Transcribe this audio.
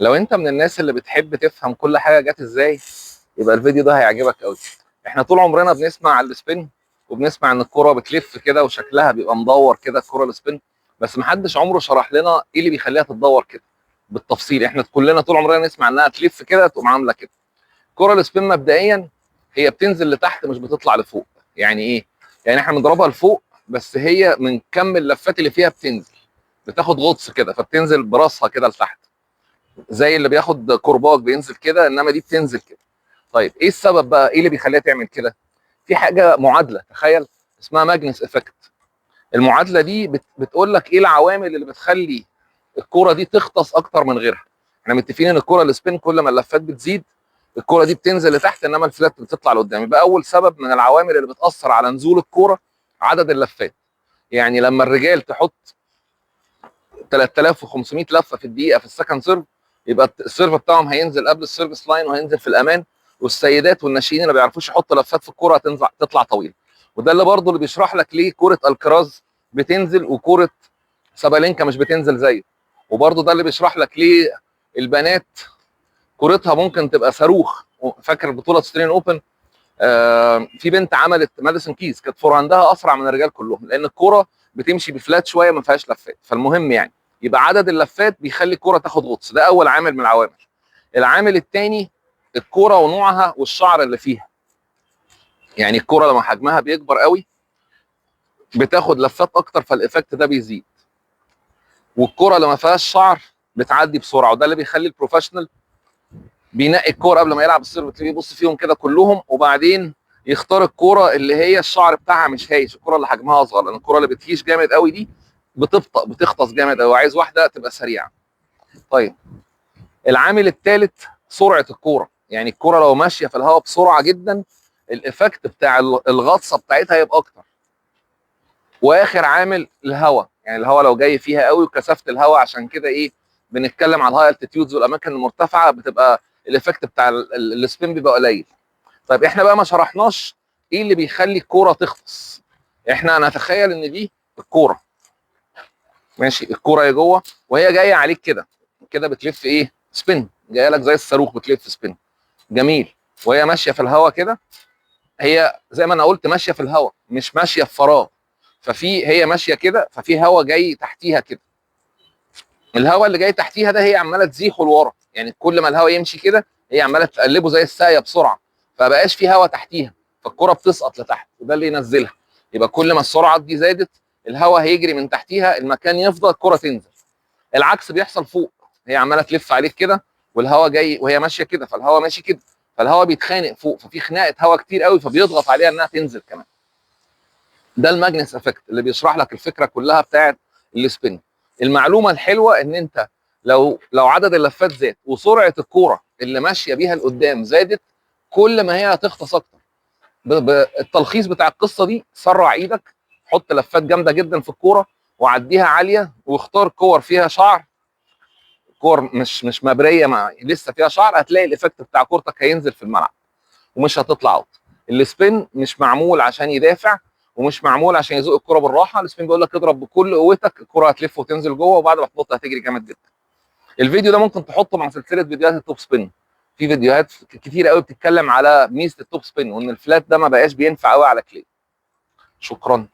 لو انت من الناس اللي بتحب تفهم كل حاجة جت ازاي، يبقى الفيديو ده هيعجبك قوي. احنا طول عمرنا بنسمع على ال spin، وبنسمع ان الكره بتلف كده وشكلها بيبقى مدور كده الكره ال spin، بس محدش عمره شرح لنا ايه اللي بيخليها تتدور كده بالتفصيل. احنا كلنا طول عمرنا نسمع انها تلف كده تقوم عامله كده. الكره ال spin مبدئيا هي بتنزل لتحت مش بتطلع لفوق. يعني ايه؟ يعني احنا بنضربها لفوق، بس هي من كم اللفات اللي فيها بتنزل، بتاخد غطس كده، فبتنزل براسها كده لتحت، زي اللي بياخد كرباج بينزل كده، انما دي بتنزل كده. طيب ايه السبب بقى؟ ايه اللي بيخليها تعمل كده؟ في حاجة معادلة تخيل اسمها Magnus effect. المعادلة دي بتقول لك ايه العوامل اللي بتخلي الكورة دي تغطس اكتر من غيرها. احنا متفقين ان الكورة ال spin كل ما اللفات بتزيد الكورة دي بتنزل لتحت، انما ال flat بتطلع لقدام. يبقى اول سبب من العوامل اللي بتاثر على نزول الكورة عدد اللفات. يعني لما الرجال تحط 3500 لفه في الدقيقة في ال second serve، يبقى ال serve بتاعهم هينزل قبل ال service line وهينزل في الامان. والسيدات والناشئين اللي ما بيعرفوش يحطوا لفات في الكورة هتنزل تطلع طويل. وده اللي برضه اللي بيشرح لك ليه كورة الكراز بتنزل وكوره سابالينكا مش بتنزل زيه. وبرضه ده اللي بيشرح لك ليه البنات كورتها ممكن تبقى صاروخ. فاكر بطوله Australian Open؟ في بنت عملت ماديسون كيز كانت forehand ها اسرع من الرجال كلهم، لان الكورة بتمشي ب flat شوية ما فيهاش لفات. فالمهم يعني يبقى عدد اللفات بيخلي الكورة تاخد غطس، ده اول عامل من العوامل. العامل الثاني الكورة ونوعها والشعر اللي فيها. يعني الكورة لما حجمها بيكبر قوي بتاخد لفات اكتر، فال effect ده بيزيد. والكوره لما فيهاش شعر بتعدي بسرعة، وده اللي بيخلي ال professional بينقي الكورة قبل ما يلعب ال serve، تلاقيه بيبص فيهم كده كلهم وبعدين يختار الكورة اللي هي الشعر بتاعها مش هايش، الكورة اللي حجمها اصغر، لان الكورة اللي بتهيش جامد قوي دي بتبطأ، بتغطس جامد قوي، عايز واحدة تبقى سريعة. طيب العامل الثالث سرعة الكورة. يعني الكورة لو ماشية في الهواء بسرعة جدا ال effect بتاع الغطسه بتاعتها يبقى اكتر. واخر عامل الهواء، يعني الهواء لو جاي فيها قوي وكثافه الهواء، عشان كده ايه بنتكلم على ال high altitudes والاماكن المرتفعة بتبقى ال effect بتاع ال spin بيبقى قليل. طيب احنا بقى ما شرحناش ايه اللي بيخلي الكورة تغطس. احنا نتخيل ان دي الكورة، ماشي، الكورة هي جوه وهي جاية عليك كده كده، بتلف ايه؟ spin، جاية لك زي الصاروخ بتلف spin، جميل. وهي ماشية في الهواء كده، هي زي ما انا قلت ماشية في الهواء مش ماشية في فراغ، ففي هي ماشية كده ففي هواء جاي تحتيها كده. الهواء اللي جاي تحتيها ده هي عماله تزيحه لورا، يعني كل ما الهواء يمشي كده هي عماله تقلبه زي الساقيه بسرعة، فبقاش في هواء تحتيها، فالكره بتسقط لتحت، وده اللي ينزلها. يبقى كل ما السرعة دي زادت الهواء هيجري من تحتيها، المكان يفضى، الكره تنزل. العكس بيحصل فوق، هي عماله تلف عليك كده والهواء جاي وهي ماشية كده، فالهواء ماشي كده، فالهواء بيتخانق فوق، ففي خناقه هواء كتير قوي، فبيضغط عليها انها تنزل كمان. ده ال Magnus effect اللي بيشرح لك الفكرة كلها بتاعت ال spin. المعلومة الحلوة ان انت لو عدد اللفات زاد وسرعة الكورة اللي ماشية بيها لقدام زادت، كل ما هي هتغطس اكتر. التلخيص بتاع القصة دي: سرع ايدك، حط لفات جامدة جدا في الكورة وعديها عالية، واختار كور فيها شعر، كور مش مبريه مع لسه فيها شعر، هتلاقي ال effect بتاع كورتك هينزل في الملعب ومش هتطلع out. ال spin مش معمول عشان يدافع ومش معمول عشان يزق الكرة بالراحة، ال spin بيقول لك اضرب بكل قوتك، الكرة هتلف وتنزل جوه، وبعد ما تنط هتجري جامد جدا. الفيديو ده ممكن تحطه مع سلسلة فيديوهات ال top spin. في فيديوهات كتير قوي بتتكلم على ميزة ال top spin وان ال flat ده ما بقاش بينفع قوي على clay. شكرا.